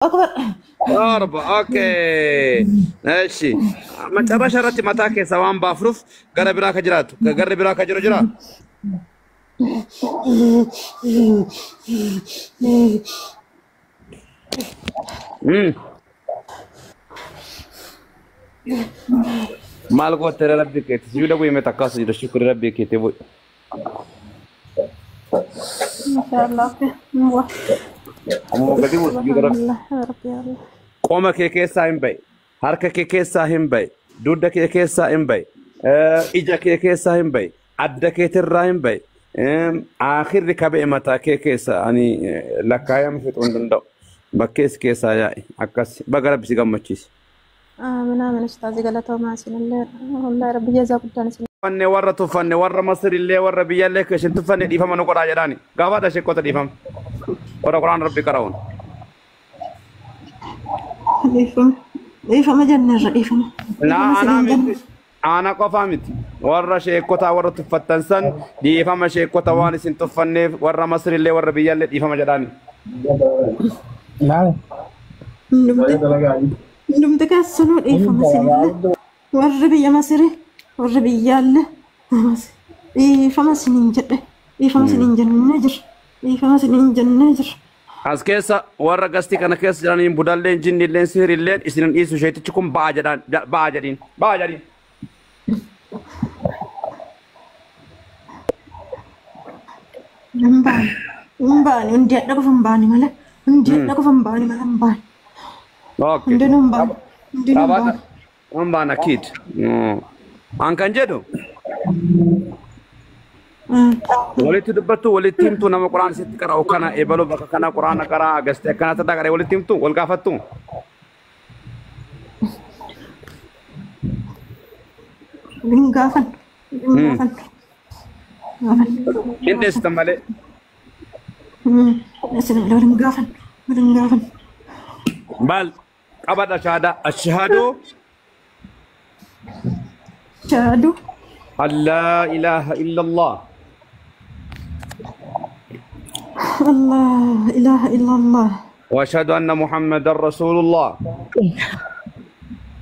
Akbar. 7. Okay. Eshi. Macarrasha irratti mataa keessa waan baafnuuf gara biraa ka jiraatu. Garri biraa ka jiru jira? Maal gootte rabbi keetti? Sujuuda bu'ii mee takkaa sujuuda shukri rabbi keetti bu'i. Mashallah. Wah. Ammoo gadi bu'u sujuuda rabbi. Subhanallah. Ya Rabbi ya Allah. Qoma kee keessaa hin ba'i. Harka kee keessaa hin ba'i. Dugda kee keessaa hin ba'i. Ija kee keessaa hin ba'i. Adda keetirraa hin ba'i. Aakhirri kabee mataa kee keessa ani lakkaayama fixuu hin danda'u. Bakkees keessaa yaa'i. Akkas baga rabbi si gammachiise. Aamin aamin ustaazi galatoomaa isinillee wallahi rabbi jazaa guddaan isin. Tuffanne warra tuffanne warra Masrillee warra biyyallee keessin tuffanne dhiifama nu godhaa jedhaani. Gaafaadha sheekota dhiifama. Warra Quraan rabbi qara'uun. Dhiifama. Dhiifama jenneerra dhiifama. Naa Dhiifama anaa isiniin miti. jenne. Ana qofaa miti. Warra sheekotaa warra tuffattan san dhiifama sheekota waan isin tuffanneef warra Masrillee warra biyyallee dhiifama jedhaani. Maal? Hundumti hundumti keessanuu dhiifama isinillee. Warri biyya Masirii warri biyyaallee dhiifama isiniin jedhe. Dhiifama isiniin jennee jira. Dhiifama isiniin jennee jira. As keessa warra gastii kana keessa jiraniin budalleen jinnilleen sihirilleen isin hin dhiisu sheetichi kun ba'a jedhaan ba'a jedhiin ba'a jedhiin. Hin baane. Hin baane. Hundi hadha qofa hin baane malee. Hundi hadha qofa hin baane malee hin baane. Okay. Hundinuu hin baane. Hundinuu hin Qabaadha. baane. Hin baana kiid. An kan jedhu walitti dubbattu walitti himtu nama quraan sitti qara'u kana ebalu bakka kana quraana qaraa gastee akkana tadaa qara'e walitti himtu wal gaafattu. Hin gaafan. Hin gaafan. Gaafan. Hin dheessitan malee. Isin malee wal hin gaafan. Wal hin gaafan. Baal qabadha shahaadaa ashhadu Shaadu. an laa ilaaha illallah Allah ilaha illallah. wa ashhadu anna muhammadan rasulullah.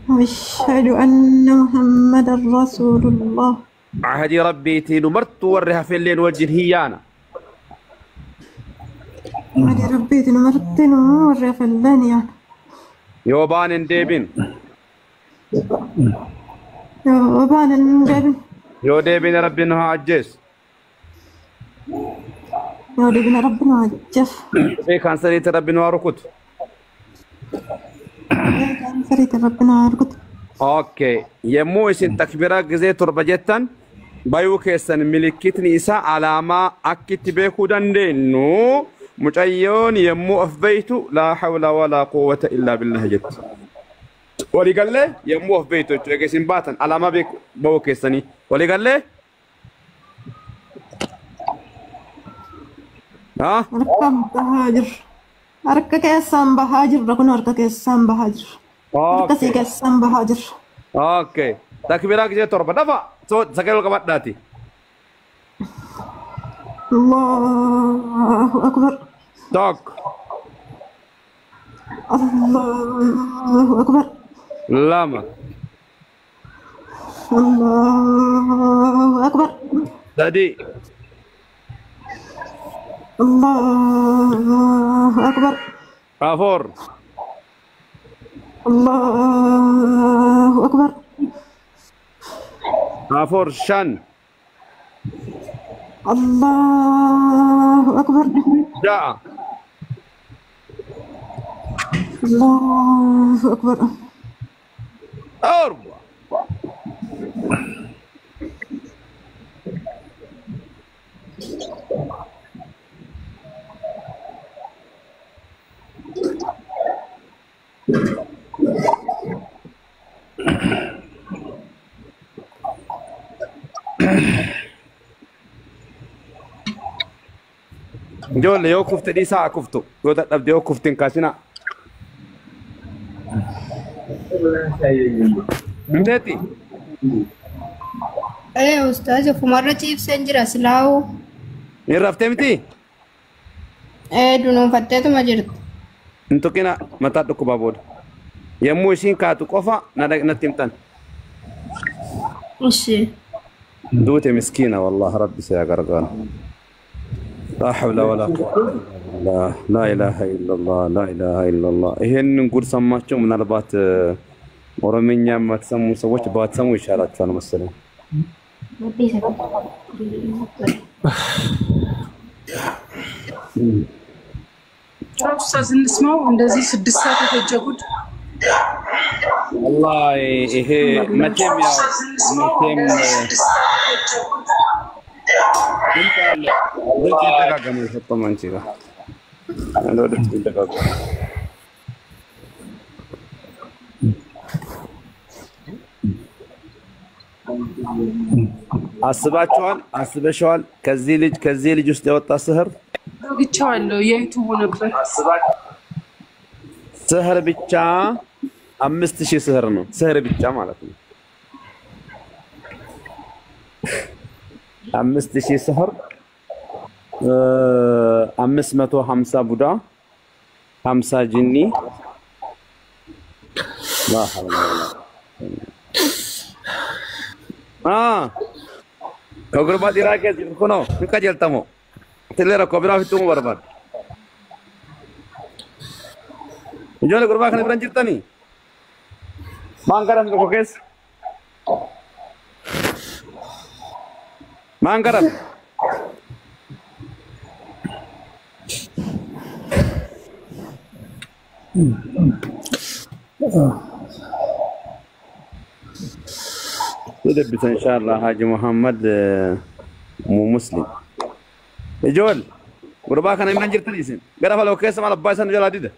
وأشهد أن محمدا رسول الله. Ahadii rabbiitiin umartuu warri hafelleen wajjin hiyyaana. Ahadii rabbiitiin umartinuu warri hafelleen yaana. Yoo baan hin deebin. Yoo baan hin deebin. Yoo deebine rabbiin nu haa ajjeesu. Yoo deebine rabbi nu haa ajjeesu. Dhufee kaansariitti rabbi nu haa rukutu. Kaansariitti rabbi nu haa rukutu. Okay. Yommuu isin takbiiraa gizee 7 jettan bayuu keessan milikkitni isaa alaamaa akkitti beekuu dandeenyu mucayyoon yommuu of beeytu laa hawla walaa quwwata illaa billah jetti. Waliigallee yommuu of beeytu jechuudha. Egaa isin baatan alaamaa beeku bahuu keessanii. Waliigallee? Haa? Harkaan bahaa jirra. Harka keessaan bahaa jirra kun harka keessaan bahaa jirra. Harka sii keessaan bahaa jirra. Okay. Takbiiraa gizee 7 dafa. Sagalee ol qabadhaati. Allahu akbar. 1. Allahu akbar. 2. Allahu akbar. 3. Allahu akbar. 4. Allahu akbar. 4 5. Allahu akbar. 6. Allahu akbar. 7. Ijoollee yoo kufte dhiisaa haa kuftu. Yoo dadhabde yoo kufte hin kaasinaa. Hindeetti? Ustaaz ofumarra ciibseen jira silaa'u. Hin raftee miti? Dunuunfatteetuma jirti. Hin tuqina mataa dhukkubaa booda. Yommuu isiin kaatu qofa natti himtan. Ishi. Duute miskiina wallah rabbi si haa gargaaru. لا حول ولا قوة إلا بالله لا إله إلا الله لا إله إلا الله። ይሄንን ጉድ ሰማችሁ። ምናልባት ኦሮምኛ የማትሰሙ ሰዎች ባትሰሙ ይሻላችኋል መሰለኝ። ኡስታዝ እንስማው። እንደዚህ 6 ሰዓት የፈጀ ጉድ። ወላሂ ይሄ መቼም ያው መቼም ድምፅ አለ፣ ድምፅ ይደጋገማል። የሰጠው አንቺ ጋር እንደው ድምፅ ይደጋገማል። አስባችኋል? አስበሽዋል? ከዚህ ልጅ ውስጥ የወጣ ስህር ዘግቼዋለሁ። የ YouTube ኡ ነበር። ስህር ብቻ 5000 ስህር ነው። ስህር ብቻ ማለት ነው። 5000 ስህር፣ 550 ቡዳ፣ 50 ጂኒ። لا حول ولا Ka gurbaa dhiiraa keessa jiru kunoo hin qajeeltamoo? Tillee rakkoo biraa ofitti uumuu barbaada. Ijoollee gurbaa kana bira hin jirtanii? Maan kadhame tokko keessa? Maan kadhame? Dubbisa inshallah Haji Muhammad mu Muslim. Ijoollee gurbaa kana bira hin jirtanii isin? Gara faloo keessa maal abbaa isaan jalaa dida?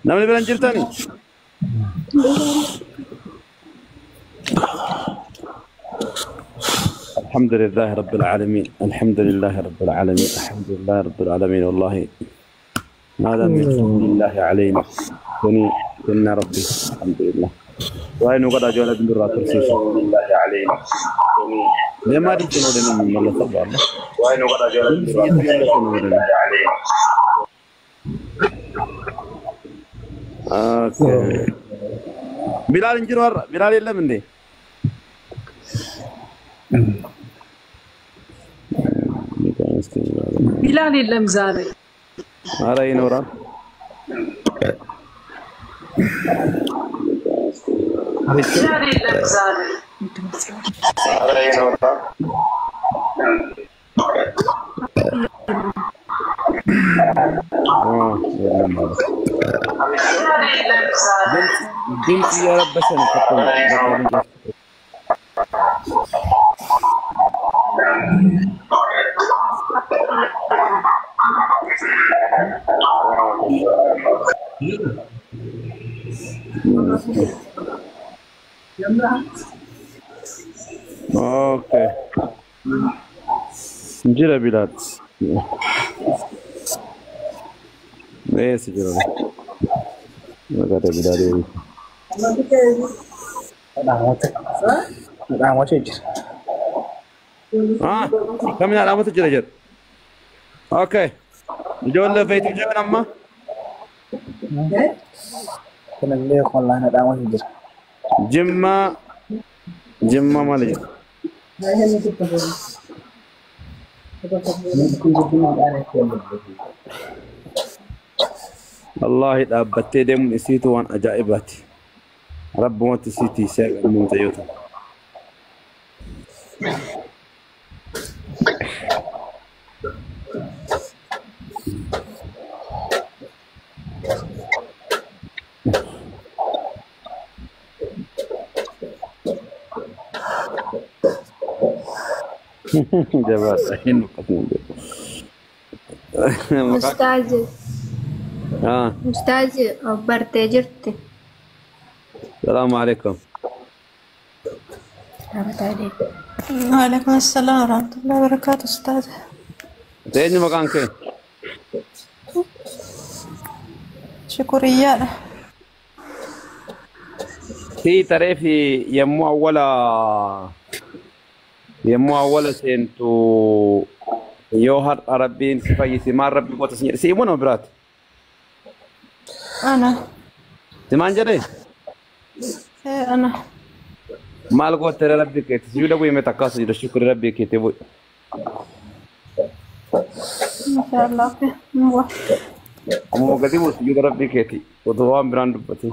Namni bira hin jirtanii? الحمد لله رب العالمين، الحمد لله رب العالمين، الحمد لله رب العالمين. والله هذا من فضل الله علينا. كني كنا ربي الحمد لله. وين وقد أجول بن الراتب الله علينا. لما دي من الله طبعا. وين وقد أجول بن علينا. Okay. ቢላል እንጂ ነው ቢላል የለም እንዴ? ቢላል የለም ዛሬ። ኧረ ይኖራል። ቢላል የለም ዛሬ። ኧረ ይኖራል። የለም ማለት ቢላል የለም ዛሬ። ድምፅ እየረበሸ ነው። በቃ ድምፅ Okay. Jira Bilaal. Eessa jira? Maqaa Bilaal. Dhaamota jira. Ah, kamin alaamatu jira jedhu. Okay. Ijoollee feetu jiran amma. Kunillee wallahi dhaamota jira. Jimma Jimma maali jedhu? Kun jibbiin Wallaahi dhaabbattee deemuun isiitu waan ajaa'ibaati. Rabbumatti isiitii seeqa mucayyoo. Jabaadha hin akkasuma beeku. Ustaaz, Ustaaz bartee jirti. Salaamu alaikum. Dhaabataa deemu. وعليكم السلام ورحمة الله وبركاته أستاذ. Eenyu maqaan kee? Shukuriyyaadha. Si taree fi yommuu awwala seentu yoo har'a rabbiin si fayyise maal rabbi goota si jedhe si immoo nama biraati. Ana. Si maan jedhee? Ana. Maal goote rabbi keetti sujuuda bu'ee mee takkaa sujuuda shukrii rabbi keetti bu'e. Inshaallah. Ammoo gadi bu'u sujuuda rabbi keetti otoo waan biraan dubbate.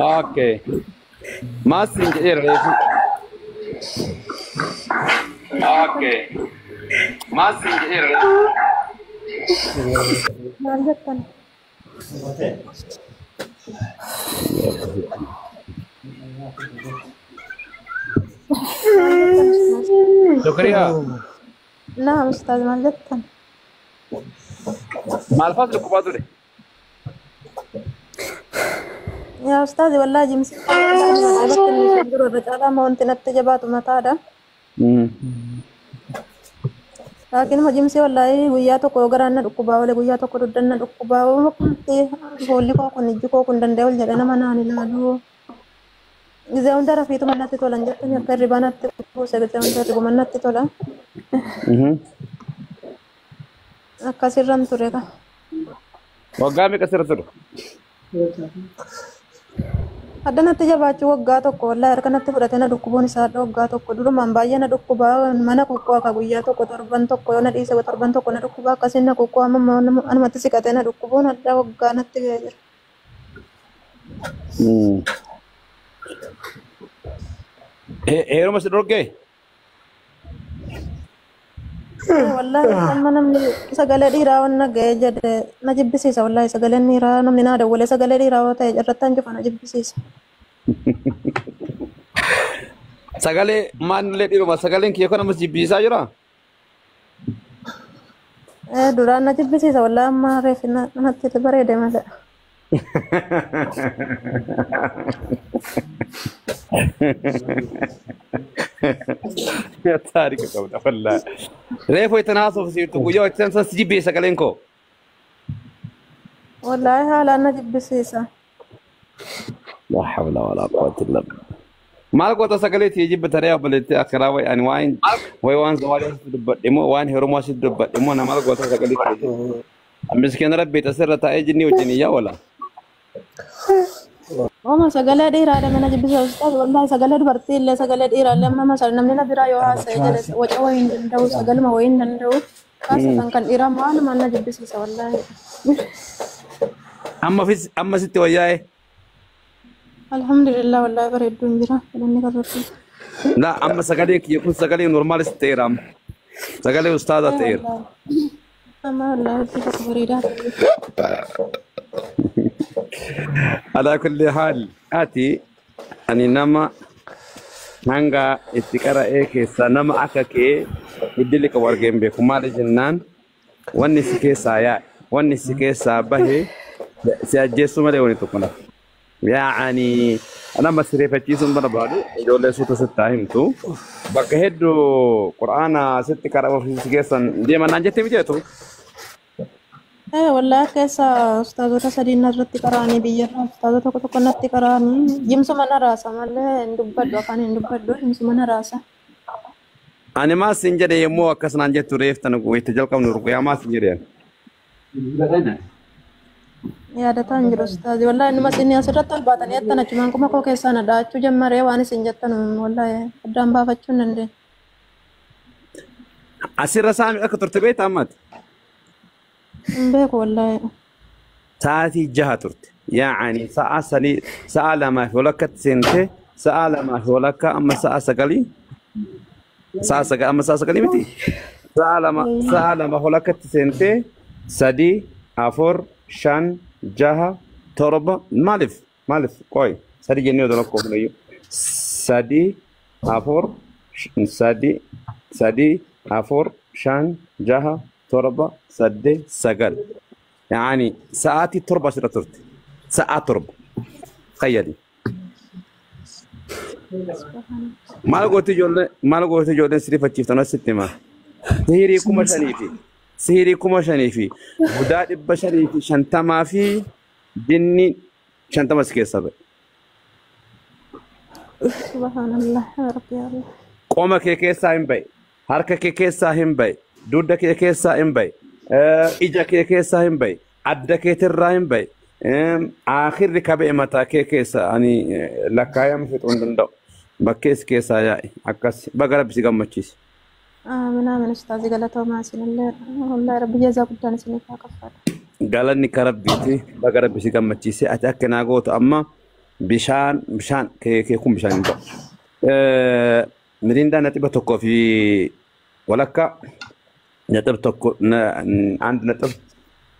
Okay. Maas siin jedheera reefu. Okay. Maas siin jedheera reefu. Maal jettan? Shukriyaa. Naam ustaaz maal jettan? Maal faas dhukkubaa ture? Yaa ustaaz wallaahi jimsi jiru irra caalaa wanti natti jabaatu mataadha. Laakiin jimsi wallaahi guyyaa tokko garaan na dhukkubaa oole guyyaa tokko dugdan na dhukkubaa oole foolli koo kun ijji koo kun danda'e ol jedhe nama naan ilaalu. Gizee hunda rafiituma natti tolan jettanii akka hirribaa natti buuse gizee hunda hirribuma natti tola. Akkasirran ture ka. Waggaa meeqa sirra ture? Adda natti jabaachuu waggaa tokko wallaahi harka natti fudhatee na dhukkubuun isaa waggaa tokko durumaan baay'ee na dhukkubaa mana kukkoo ka guyyaa tokko torban tokko yoo na dhiise torban tokko na dhukkubaa akkasiin na kukkoo amma anumatti siqatee na dhukkubuun adda waggaa natti ga'ee jira. Heeruma si dhorgee? Wallaahi amma namni sagalee dhiiraa waan na ga'ee jedhe na jibbisiisa wallaahi sagaleen dhiiraa namni naa dawwalee sagalee dhiiraa yoo ta'e irratti hanjufa na jibbisiisa. Sagalee maalillee dhiiruma sagaleen kiyya kan ammas jibbisiisaa jiraa? Duraan na jibbisiisa wallaahi amma reefi natti bareede malee. Taarika qabda wallaahi. Reefu itti naasofsiiftu guyyaa hojjetan san si jibbee sagaleen koo. Wallaahi haalaan na jibbisiisa. Laa hawla walaa quwwata illaa billah. Maal goota sagalee tiyya jibba taree obboleettii akhiraa wayi ani waan wayi waan zawaalii asitti dubbadhe moo waan heerumaa asitti dubbadhe moo na maal goota sagalee tiyya jibba. Miskiina rabbi tasirra taa'ee jinni wajjin iyyaa oola. Ooma sagalee dhiiraadha mana jibbisa ustaaz wallaahi sagalee dubartii illee sagalee dhiiraa illee amma masal namni na biraa yoo haasa'e jedhe waca wayii hin danda'u sagaluma wayii hin danda'u kaasatan kan dhiiraa maaluma na jibbisiisa wallaahi. Amma sitti wayyaa'e. Alhamdulillah wallaahi bareedduun jira galanni kan rabbi. Laa amma sagalee kiyya kun sagalee normaalis ta'eera amma. Sagalee ustaazaa ta'eera. Amma wallaahi hedduu tokko bareedaa ta'e. Alaa kulli haal ati ani nama hanga itti qara'ee keessaa nama akka kee iddili qabu argee hin beeku. Maali jennaan wanni si keessaa yaa'e wanni si keessaa bahe si ajjeessu malee wanni tokko nafa. Yaa'ani nama sireeffachiisuun barbaadu ijoollee suuta sitti haa himtu. Bakka hedduu qura'aana sitti qara'uuf si keessan deeman naan jettee miti jettu. Wallaahi keessa ustaazota sadii narratti qara'anii biyyarraa ustaazota tokko tokko natti qara'anii jimsuma na raasa malee hin dubbadhu afaan hin dubbadhu jimsuma na raasa. Ani maas hin jedhe yommuu akkas naan jettu reeftan itti jalqabnu ruqyaa maas hin jedhe. Yaadataa hin jiru ustaazi wallaahi numa isin asirratti ol baatanii jettan achumaan kuma koo keessaa na dhahachuu jammaree waan isin jettan wallaahi addaan baafachuu hin dandeenye. Asirra saami akka turte beektaa ammaati? Hin beeku wallaahi. Sa'aatii 6 turte. Yaa'ani sa'a 3 sa'a 2 fi walakkatti seente sa'a 2 fi walakka amma sa'a 9 sa'a 9 amma sa'a 9 miti. Sa'a 2 sa'a 2 walakkatti seente 3 4 5 6 7 maaliif maaliif qoy 3 jennee odoo lakkoofnu iyyuu 3 4 3 3 4 5 6 7 8 9 يعني sa'aatii 7 asirra turte. Sa'aa 7 تخيلي. Maal gooti ijoolleen maal gooti ijoolleen si rifachiiftan asitti himaa. Sihirii 5,000 fi sihirii 5,000 fi budaa 550 fi jinni 50 si keessa ba'e. Subhanallah yaa Rabbi yaa Allah. Qoma kee keessaa hin ba'e, harka kee keessaa hin ba'e, dugda kee keessaa hin ba'e, ija kee keessaa hin ba'e, adda keetirraa hin ba'e. Aakhirri kabee mataa kee keessa ani lakkaayama fixuu hin danda'u. Bakkees keessaa yaa'e akkas baga Rabbi si gammachiise. Aamin aamin ustaazi galatoomaa isinillee wallahi Rabbi jazaa guddaan isiniif haa kaffalu. Galanni ka Rabbiiti baga Rabbi si gammachiise. Ati akka naa gootu amma bishaan bishaan kee kun bishaan hin ta'u. Mirindaa 1.5 1 አንድ ነጥብ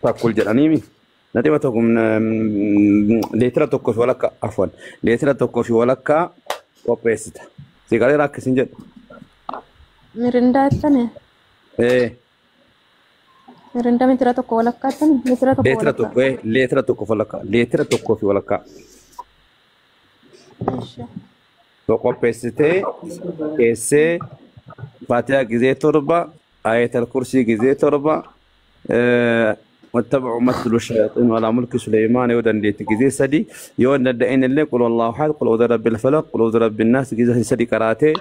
ተኩል jedhaniimi 1 leetira 1.5 afwan leetira 1.5 qopheessita. Si galeera akkasin jedhu. Mirindaa jettani? Ee. Mirindaa leetira 1.5 jettani? Leetira 1 leetira 1 leetira 1.5 leetira 1.5. Eesha. Qopheessitee keessee Faatihaa gizee 7 Ayatal Kursii gizee 7 واتبعوا ما تتلو الشياطين على ملك سليمان يودن ديت جزي سدي يودن دين اللي قل الله احد قل اعوذ برب الفلق قل اعوذ برب الناس جزي سدي قراتي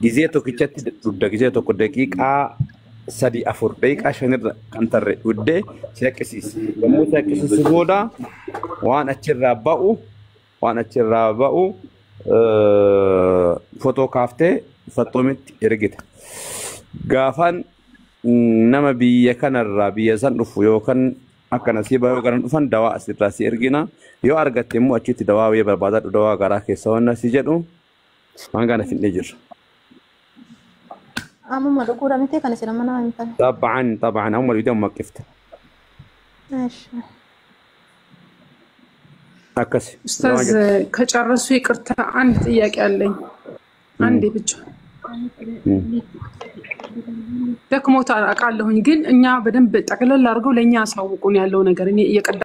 جزي توكيتشت دد جزي توك دقيقة 3 4 دقيقة 5 kan tarre udde seeqisiis yommuu seeqisiis booda waan achirraa ba'u waan achirraa ba'u fotoo kaaftee faxoomitti ergita. Gaafan nama biyya kanarraa biyya san dhufu yookaan akka nasiiba yoo garan dhufan dawaa asirraa si ergina yoo argatte immoo achitti dawaa wayii barbaadadhu dawaa garaa keessa waan si jedhu waan kana fidnee jirra. Ammuma dhuguudha miti kan isin amma nama himtan. طبعا طبعا amma viidiyoo maqqifte. Eesha. Akkas. ኡስታዝ ከጨረሱ ይቅርታ አንድ ጥያቄ አለኝ። አንዴ ብቻ። ደክሞታል አውቃለሁኝ፣ ግን እኛ በደንብ ጠቅለል አድርገው ለእኛ አሳውቁን ያለው ነገር እኔ እየቀዳ